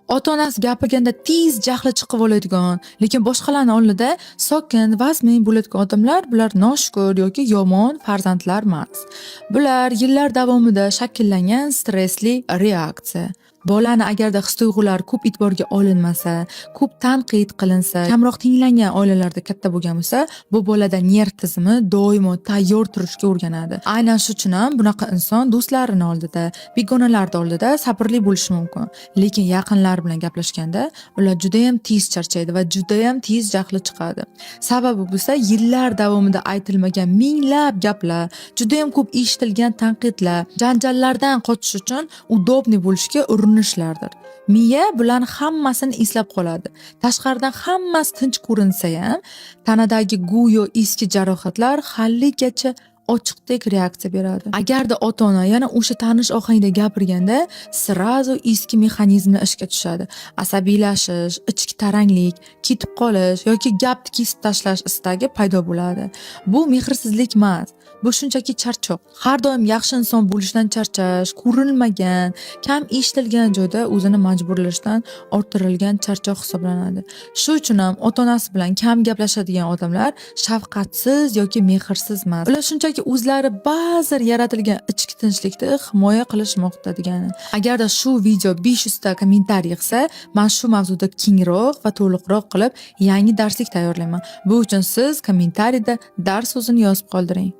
Ota-onasi gapirganda tez jahli chiqib oladigan, lekin boshqalarni oldida sokin, vazmin bo'ladigan odamlar, bular noshukur yoki yomon farzandlar emas. Bular yillar davomida shakllangan stressli reaksiya. Bolani agarda his-tuyg'ulari ko'p e'tiborga olinmasa, ko'p tanqid qilinsa, kamroq tinglangan oilalarda katta bo'lgan bo'lsa, bu bolada nerv tizimi doimo tayyor turishga o'rganadi. Aynan shu uchun ham bunaqa inson do'stlarini oldida, begonalarni oldida sabrli bo'lishi mumkin. Lekin yaqinlari bilan gaplashganda ular judayam tez charchaydi va judayam tez jahli chiqadi. Sababi bo'lsa, yillar davomida aytilmagan minglab gaplar, judayam ko'p eshitilgan tanqidlar, janjallardan qochish uchun удобный bo'lishga urinishlardir. Miya bularni hammasini eslab qoladi. Tashqaridan hammasi tinch ko'rinsa ham, tanadagi go'yo eski jarohatlar haligacha ochiqdek reaksiya beradi. Agarda ota-ona yana o'sha tanish ohangda gapirganda, сразу eski mexanizmlar ishga tushadi. Asabiylashish, ichki taranglik, ketib qolish yoki gapni kesib tashlash istagi paydo bo'ladi. Bu mehrsizlik emas. Bu shunchaki charchoq. Har doim yaxshi inson bo'lishdan charchash, ko'rinmagan, kam eshitilgan joyda o'zini majburlashdan orttirilgan charchoq hisoblanadi. Shu uchun ham ota-onasi bilan kam gaplashadigan odamlar shafqatsiz yoki mehrsiz emas. Ular shunchaki o'zlari ba'zir yaratilgan ichki tinchlikni himoya qilishmoqda degani. Agarda shu video 500 ta kommentariy yig'sa, man shu mavzuda kengroq va to'liqroq qilib yangi darslik tayyorlayman. Bu uchun siz kommentariyda "dars" so'zini yozib qoldiring.